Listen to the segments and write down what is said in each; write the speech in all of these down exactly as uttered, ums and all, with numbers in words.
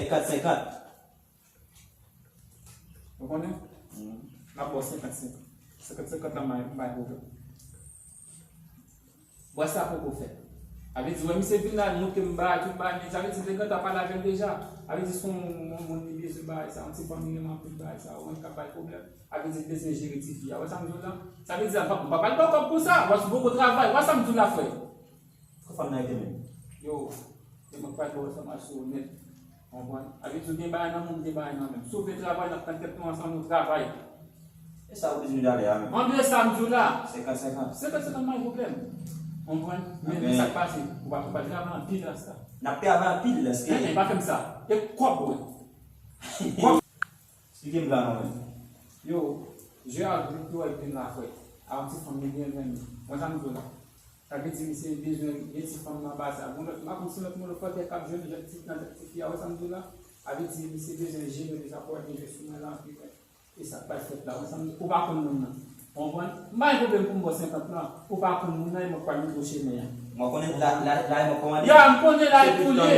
Senkant senkant. Ou konnen? N ap ba w senkant senkant. Senkant senkant la, m bay pwoblèm. Bwès la poko fèt. Sa vle di, wè, misye vin la, l montre m bagay, tout bagay, men sa vle di, m te gentan pale avè l deja. Sa vle di, se yon moun, moun li bezwen bagay sa, yon ti fanmi renmen anpil bagay sa, ou menm k ap bay pwoblèm. Sa vle di, l bezwen jere tifi a. Wè sa m di w la? Sa vle di, m pa, m pa pral ba w kòb pou sa. Wè, si w poko travay, wè sa m di w la, frè. Kòman fanm nan rete menm? Yo, se mwen k pral ba w enfòmasyon yo nèt. Konprann? Sa vle di, ou gen bagay nan men m, m gen bagay nan men m. Si w vle travay, n ap pran tèt nou ansanm, nou travay. E sa ou bezwen talè a menm? Ann de sa m di w la. Senkant senkant. Senkant senkant, pa gen pwoblèm. Konprann? Men, men sa k pase, ou pa, ou pa travay anpil la sa. N ap travay anpil la, se. Men, men, pa fè m sa. E kòb, wè. Kòb. Esplike m plan an, men. Yo, je a gri ki wè vin la, frè. A yon ti fanm li byen renmen. Wè sa m di w la. Sa vle di misye bezwen gen ti fanm nan baz la. Gon lòt, m pa konn si lòt moun lòt kote k ap jwenn jèn ti nan tèt tifi a, wè sa m di w la? Sa vle di misye bezwen jere li, sa pou wè gen jè sou mwen la anpil, wè. E sa k pral fèt la, wè sa m di, ou pa konn moun nan. Ou konprann? M pa gen pwoblèm pou m ba w senkant lan. Ou pa konn moun nan, e mwen k pral montre w chemen an. Mwen konnen la, la, la, e mwen kòmande. Ya, m konnen la e pou l ye.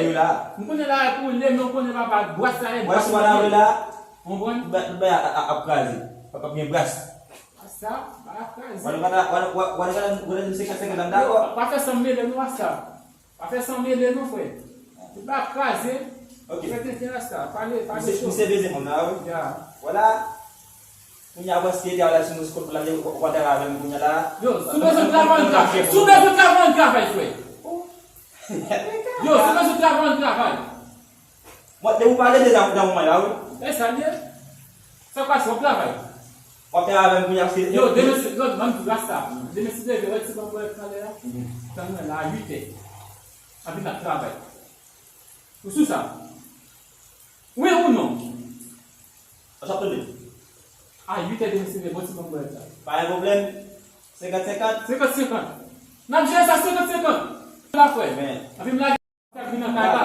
M konnen la e pou l ye, men ou konnen papa, bwès la e bwès la. Ou konprann? Bwès la ap kraze. Papa gen bwès. Rasta, pa kraze. Wale gade, wale, wale, wale gade, wale gade senkant senkant an dakò. Yo, pa fè san mele nou, Rasta. Pa fè san mele nou, frè. Tout pa kraze. Ok. Fè tenten, Rasta. Pale, pale cho. Misye, misye bezwen moun nan, wi. Ya. Vwala. Kounye a, wè si te al sou mouskot pou l ale, w ap travay avè m kounye a la. Yo, si w bezwen travay, ann travay. Si w bezwen travay, ann travay, frè. Yo, si w bezwen travay, ann travay. Mwen, depi w pale deja nan moman la, wi. E sa l ye? Sa k pase, w ap travay? W ap travay avè m kounye a, se. Yo, demen se, yo, ban m di w sa. Demen si Dye vle, wè ti banm bwè talè a. Tann mwen la a uit è. Anpi n ap travay. Ou sou sa? Wi ou non? Sa w ap tande? A uit è demen si Dye vle, bon ti banm bwè talè. Pa gen pwoblèm. Senkant senkant. Senkant senkant. N ap jere sa senkant senkant. La, frè. Men. Anpi m lage. Fè bri nan kay la.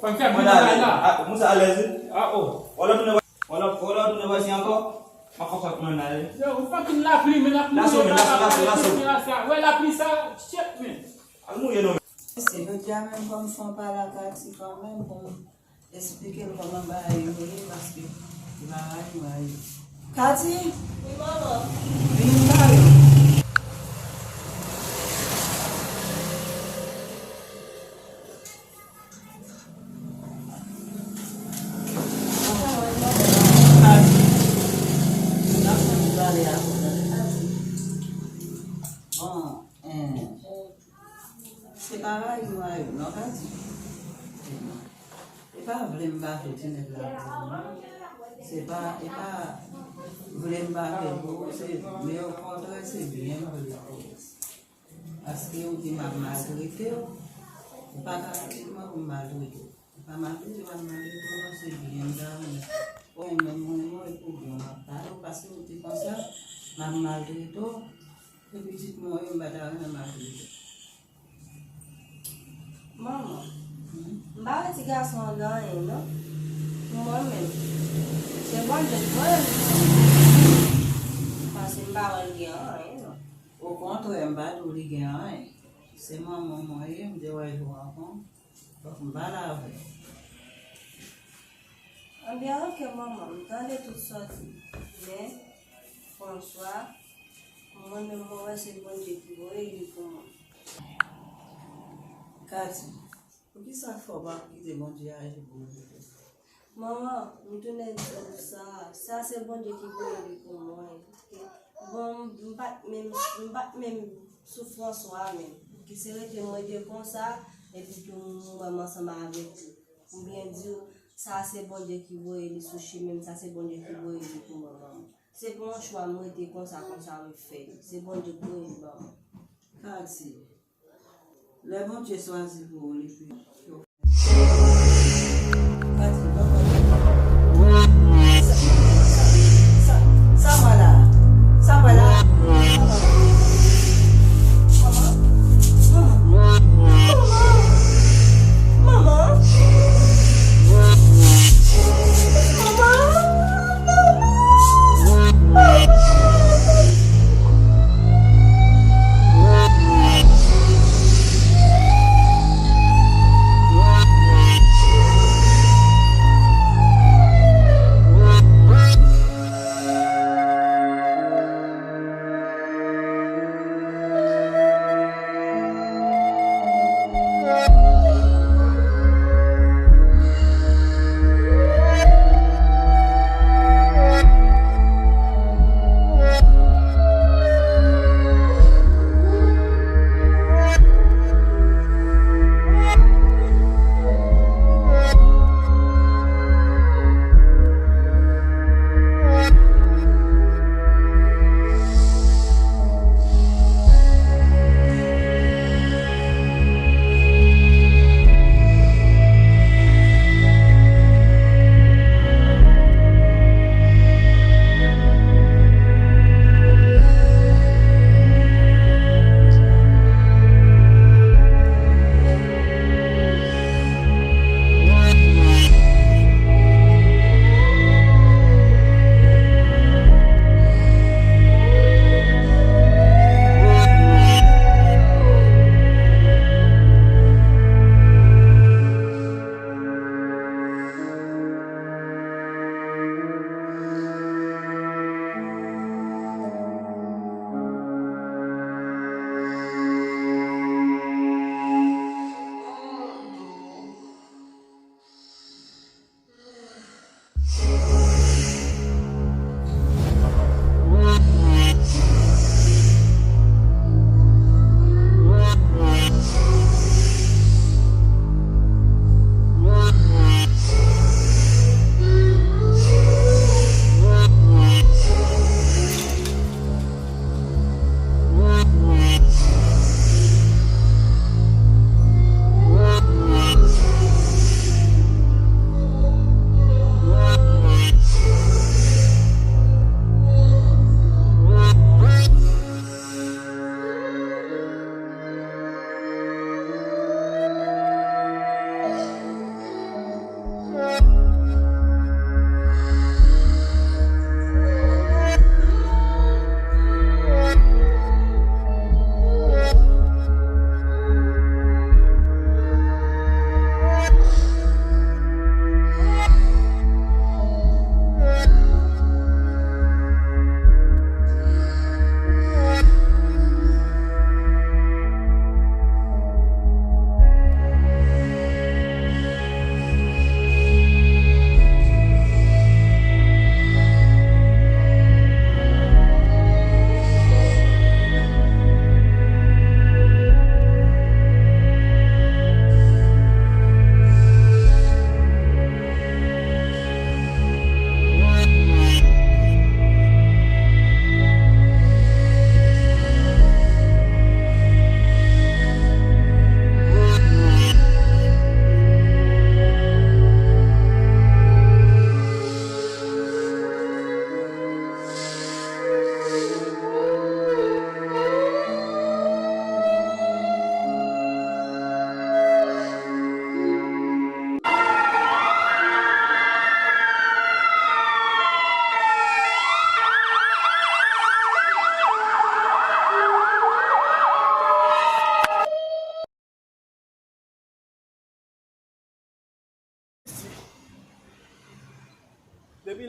Fè m fè bri nan kay la. Ah, moun sa alèz wi. Ah, oh. Wè lè w tounen wè, wè lè w tounen wè si ankò. M ap fè w sòt mwen la wi. Yo, ou fucking lapli, men lapli. Laso, men laso, laso, laso. Wè lapli sa, shit, men. Al mouye non, men. Se jodi a menm fò m fè yon pale ak Katy kanmenm pou m esplike l kòman bagay yo ye, paske se pa rayi mwen ye. Katy! Wi, manman. Vin m pale. Bon, eh, se pa rayi mwen yo, non, Katy. E pa vle m pa fè ti nèg la pou ou, non. Se pa, e pa vle m pa fè pou ou, se, men okontrè, se byen m vle pou ou. Paske ou di m ap maltrete w, ou pa ka di mwen pou m maltrete w. Ou pa maltrete, pa maltrete w, non, se byen m ta renmen. Ou renmen m, mwen renmen w, e pou byen w m ap pale w, paske ou di konsa, m ap maltrete w, e pitit mwen yo, m pa ta renmen maltrete w. Manman, m pa wè ti gason an gen anyen, non. Pou mwen menm, se Bondye k voye l pou mwen. Paske m pa wè l gen anyen, non. Okontrè, m pa di w li gen anyen. Se manman mwen ye, m te wè l jou avan. Fòk m pale avè l. Anbyen, oke, manman, m tande tout sa w di. Men, François, mwen menm, mwen wè se Bondye ki voye li pou mwen. Katy, poukisa fò w pa kite Bondye aji pou ou pito? Manman, m tounen di w sa, sa se Bondye ki voye li pou mwen. Bon, m pa t menm, m pa t menm sou François menm. Ki se rete m rete konsa, epi tou m wè m ansanm avèk li. M byen di w, sa se Bondye ki voye li sou chimen m, sa se Bondye ki voye li pou mwen, manman. Se pa yon chwa m rete konsa, konsa m fè l. Se Bondye k voye l ban mwen. Katy, lè Bondye chwazi pou ou, li pi. Katy, ban mwen. Sa, sa, sa, sa m wè la? Sa m wè la? Manman?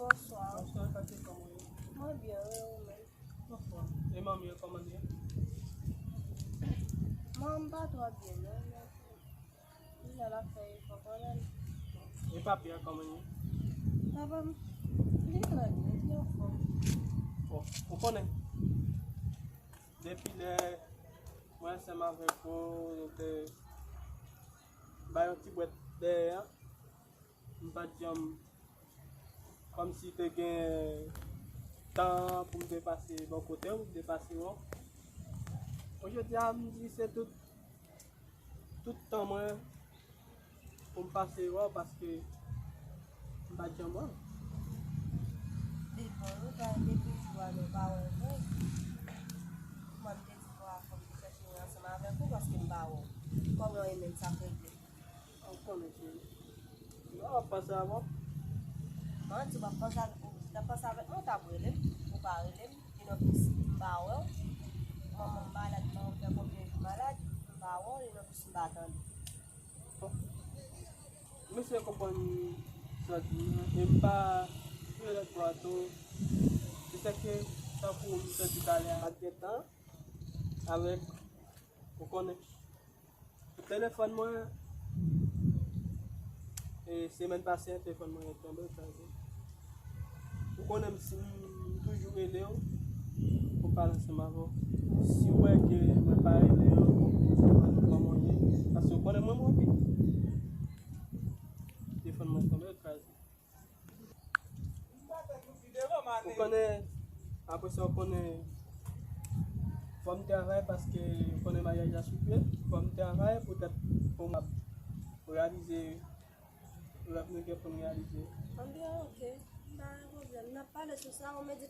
Bonswa. Bonswa, Katie, kòman w ye? Mwen byen, wi, ou menm? Anfòm. E manmi an, kòman l ye? Manman m pa twò byen, non, men li la, l ap fè efò kanmenm. E papi a, kòman l ye? Papa m, li klè, li anfòm. Bon, ou konnen, depi lè mwen ansanm avèk ou, nou te bay yon ti bwèt dèyè a, m pa t janm kòmsi te gen tan pou m te pase bò kote w, m te pase wè w. Jodi a, m di se tout, tout tan mwen pou m pase wè w paske m pa t janm wè w. Depi, wi, pa, depi jou a nou pa wè vre. Mwen, m te di pou a fò m te chèche yon ansanm avèk ou paske m pa wè w. Kòman w ye menm, sa k regle? Ou konnen, cheri. Ou ap panse avè m? Manti, w ap panse avèk mwen. Si w t ap panse avèk mwen, ou t ap rele m. Ou pa rele m. E non plis, m pa wè w. Manman m malad, manman m fè konbyen jou malad, m pa wè w. E non plis, m pa tande w. Bon. M eseye konprann sa w di m nan, e m pa jwe lòt bò tou. Se sa ke, tankou m te di talè a, m pa t gen tan avèk, ou konnen. Telefòn mwen, e, semèn pase a, telefòn mwen tonbe, kraze. Ou konnen m, si m toujou rele w pou pale ansanm avè w. Si w wè ke mwen pa rele w, ou konn kòman w ye. Paske ou konnen mwen, mwen okipe. Telefòn mwen tonbe, kraze. Ou konnen, apre sa, ou konnen, fò m travay paske ou konnen maryaj la sou pye. Fò m travay poutèt pou m ap reyalize rèv nou gen pou n reyalize. Anben, ok. Pa gen pwoblèm. N ap pale sou sa, ou medi